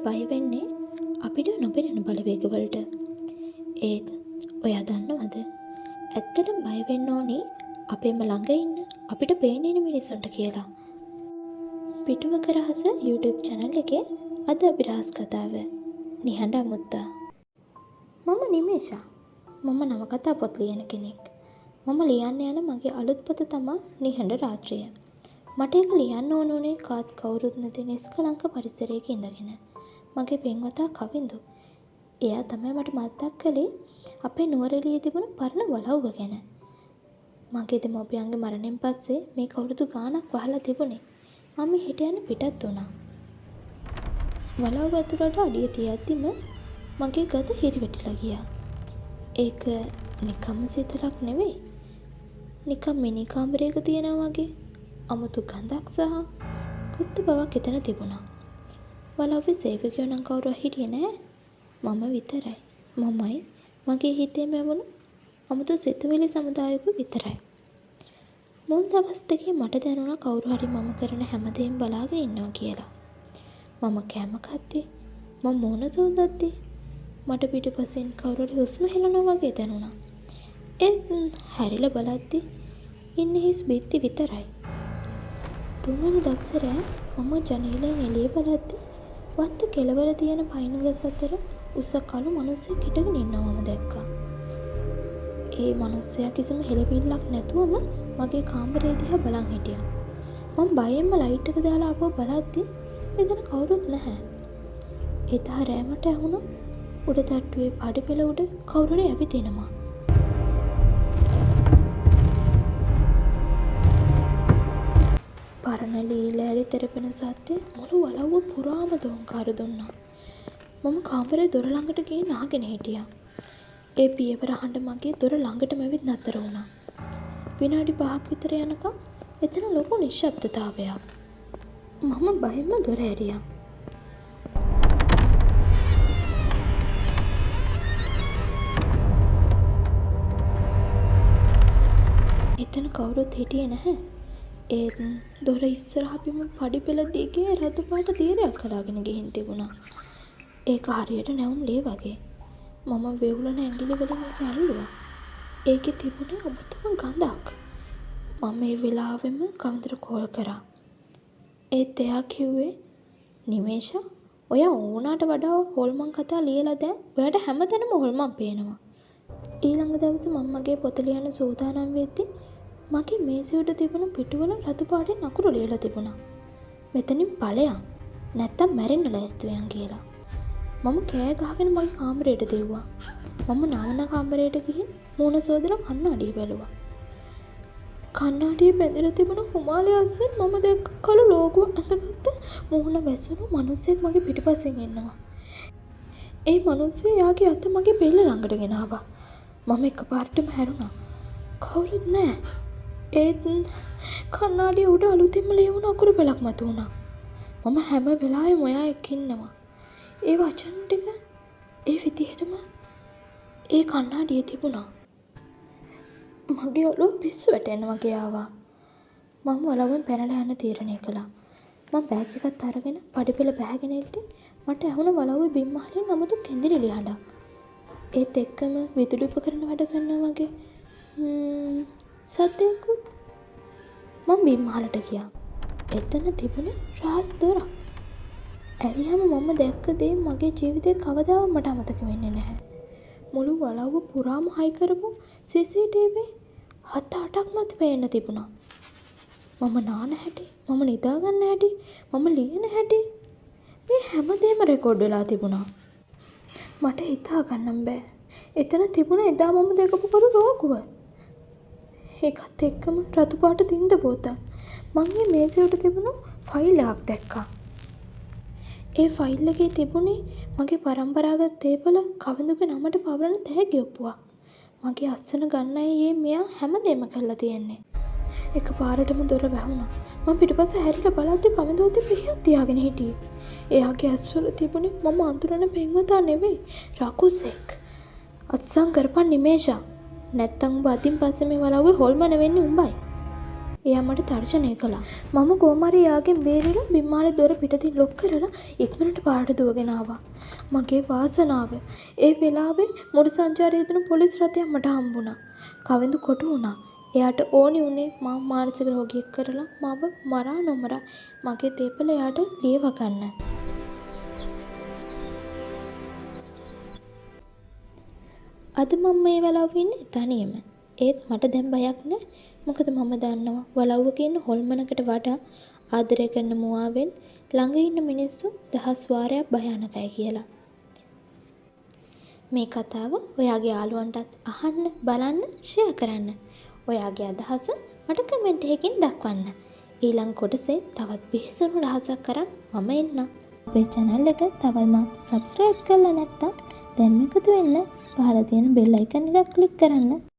බය වෙන්නේ අපිට නොපෙනෙන බලවේගවලට. ඒත් ඔයා දන්නවද? ඇත්තටම බය වෙන්න ඕනි අපේම ළඟ ඉන්න අපිට පේන ඉන්න මිනිස්සුන්ට කියලා. පිටුවක රහස YouTube channel එකේ අද අපි රහස් කතාව නිහඬ අමුත්තා. මම නිමේෂා. මම නවකතා පොත් ලියන කෙනෙක්. මම ලියන්න යන මගේ අලුත් පොත තමා නිහඬ රාත්‍රිය. මට ඒක ලියන්න ඕන වුණේ කාත් කවුරුත් නැති නිස්කලංක පරිසරයක ඉඳගෙන. මගේ පෙම්වතා කවිඳු. එයා තමයි මට මතක් කළේ අපේ නුවරඑළියේ තිබුණු පරණ වලව්ව ගැන. මගේ දෙමව්පියන්ගේ මරණයෙන් පස්සේ මේක අවුරුදු ගාණක් වහලා තිබුණේ. මම එහෙට යන්න පිටත් වුණා. වලව්ව ඇතුළට අඩිය තියද්දිම මගේ ගත හිරිවැටිලා ගියා. ඒක නිකම්ම සීතලක් නෙවෙයි. නිකම් මිනි කාමරයක තියෙනවා වගේ අමුතු ගඳක් සහ ගුප්ත බවක් එතන තිබුණා. වලව්වේ සේවකයෝ නම් කවුරුවත් හිටියේ නෑ. මම විතරයි. මමයි මගේ හිතේ මැවුණු අමුතු සිතුවිලි සමුදායකුයි විතරයි. මුල් දවස් දෙකේ මට දැනුණා කවුරු හරි මම කරන හැමදේම බලාගෙන ඉන්නවා කියලා. මම කෑම කද්දි, මම මූණ සෝදද්දි මට පිටුපසින් කවුරු හරි හුස්ම හෙලනවා වගේ දැනුණා. ඒත් හැරිලා බලද්දි ඉන්නේ හිස් බිත්ති විතරයි. තුන්වෙනි දවසේ රෑ මම ජනේලයෙන් එළිය බලද්දි වත්ත කෙළවර තියෙන පයින් ගස් අතර උස කළු මනුස්සයෙක් හිටගෙන ඉන්නවා මම දැක්කා. ඒ මනුස්සයා කිසිම හෙළවිල්ලක් නැතුවම මගේ කාමරය දිහා බලන් හිටියා. මම බයෙන්ම ලයිට් එක දාලා ආපහු බලද්දි එතන කවුරුත් නැහැ. එදා රෑ මට ඇහුණා උඩ තට්ටුවේ පඩි පෙළ උඩ කවුරු හරි ඇවිදිනවා. පරණ ලී ලෑලි තෙරපෙන සද්දෙ මුළු වලව්ව පුරාම දෝංකාර දුන්නා. මම කාමරේ දොර ළඟට ගිහින් අහගෙන හිටියා. ඒ පියවර හඬ මගේ දොර ළඟටම ඇවිත් නතර වුණා. විනාඩි 5ක් විතර යනකම් එතන ලොකු නිශ්ශබ්දතාවයක්. මම බයෙන්ම දොර ඇරියා. එතන කවුරුත් හිටියේ නැහැ. ඒත් දොර ඉස්සරහ බිම පඩි පෙළ දිගේ රතු පාට දීරයක් හලාගෙන ගිහින් තිබුණා. ඒක හරියට නැවුම් ලේ වගේ. මම වෙවුලන ඇඟිලි වලින් ඒක ඇල්ලුවා. ඒකේ තිබුණේ අමුතුම ගඳක්. මම ඒ වෙලාවෙම කවිඳුට කෝල් කරා. ඒත් එයා කිව්වේ නිමේෂා ඔයා ඕනාට වඩා හොල්මන් කතා ලියලා දැන් ඔයාට හැමතැනම හොල්මන් පේනවා. ඊළඟ දවසේ මම මගේ පොත ලියන්න සූදානම් වෙද්දි මගේ මේසෙ උඩ තිබුණු පිටුවල රතු පාටින් අකුරු ලියලා තිබුණා. මෙතනින් ඵලයන් නැත්තම් මැරෙන්න ලෑස්ති වෙයන් කියලා. මම කෑ ගහගෙන මගේ කාමරයට දිව්වා. මම නාවන කාමරයට ගිහින් මූණ සෝදලා කණ්ණාඩිය බැලුවා. කණ්ණාඩියේ බැඳිලා තිබුණු හුමාලය අස්සෙන් මම දැක්ක කළු ලෝගුව ඇඳගත්ත මූණ වැසුණු මනුස්සයෙක් මගේ පිටිපස්සෙන් ඉන්නවා. ඒ මනුස්සයා එයාගේ අත මගේ බෙල්ල ළඟට ගෙනාවා. මම එකපාරටම හැරුණා. කවුරුත් නෑ. ඒත් කණ්ණාඩිය උඩ අලුතින්ම ලියවුණු අකුරු පෙළක් මතුවුණා. මම හැම වෙලාවෙම ඔයා එක්ක ඉන්නවා. ඒ වචන ටික ඒ විදිහටම ඒ කණ්ණාඩියේ තිබුණා. මගේ ඔළුව පිස්සු වැටෙන්න වගේ ආවා. මම වලව්වෙන් පැනලා යන්න තීරණය කළා. මම බෑග් එකත් අරගෙන පඩි පෙළ බැහැගෙන එද්දි මට ඇහුණ වලව්වේ බිම් මහලෙන් අමුතු කෙඳිරිලි හඬක්. ඒත් එක්කම විදුලි උපකරණ වැඩ කරනවා වගේ සද්දයකුත්. මම බිම් මහලට ගියා. එතන තිබුණේ රහස් දොරක්. ඇරියම මම දැක්ක දේ මගේ ජීවිතේ කවදාවත් මට අමතක වෙන්නේ නැහැ. මුළු වලව්ව පුරාම හයි කරපු CCTV 7-8ක්ම පේන්න තිබුණා. මම නාන හැටි, මම නිදා ගන්න හැටි, මම ලියන හැටි මේ හැමදේම රෙකෝඩ් වෙලා තිබුණා. මට හිතා ගන්නම් බෑ. එතන තිබුණ එදා මම දැකපු කළු රෝගුව. ඒකත් එක්කම රතු පාට තින්ද පොතක්. මං මේ මේසෙ උඩ තිබුණු ෆයිල් එකක් දැක්කා. ඒ ෆයිල් එකේ තිබුණේ මගේ පරම්පරාගත දේපල කවිඳුගේ නමට පවරන තෑගි ඔප්පුවක්. මගේ අස්සන ගන්න අය මෙයා හැමදේම කරලා තියෙන්නේ. එක පාරටම දොර වැහුණා. මං පිටුපස්ස හැරිලා බලද්දි කවිඳු අතේ පිහියක් තියාගෙන හිටියේ. එයාගේ ඇස්වල තිබුණේ මම අඳුරන පෙම්වතා නෙවෙයි, රකුසෙක්. අත්සන් කරපන් නිමේෂා. නැත්තම් උඹ අතින් පස්සේ මේ වලව්වේ හොල්මන වෙන්නේ උඹයි. එයා මට තර්ජනය කළා. මම කොහොම හරි එයාගෙන් බේරිලා බිම්මාලේ දොර පිටතින් ලොක් කරලා ඉක්මනට පාරට දුවගෙන ආවා. මගේ වාසනාව ඒ වෙලාවේ මුර සංචාරයේ යෙදුණු පොලිස් රථයක් මට හම්බුණා. කවිඳු කොටු වුණා. එයාට ඕනි වුණේ මාව මානසික රෝගියෙක් කරලා මාව මරා නොමරා මගේ දේපල එයාට ලියව ගන්න. අද මම මේ වලව්වේ ඉන්නේ තනියම. ඒත් මට දැන් බයක් නෑ. මොකද මම දන්නවා වලව්වක ඉන්න හොල්මනකට වඩා ආදරය කරන මුවාවෙන් ළඟ ඉන්න මිනිස්සු දහස් වාරයක් භයානකයි කියලා. මේ කතාව ඔයාගේ යාළුවන්ටත් අහන්න, බලන්න, ෂෙයා කරන්න. ඔයාගේ අදහස මට කමෙන්ට් එකකින් දක්වන්න. ඊළඟ කොටසේ තවත් බිහිසුණු රහසක් අරන් මම එන්නම්. අපේ චැනල් එක තවමත් සබ්ස්ක්‍රයිබ් කරලා නැත්නම් දැන්ම එකතු වෙන්න පහළ තියෙන බෙල් අයිකන් එක ක්ලික් කරන්න.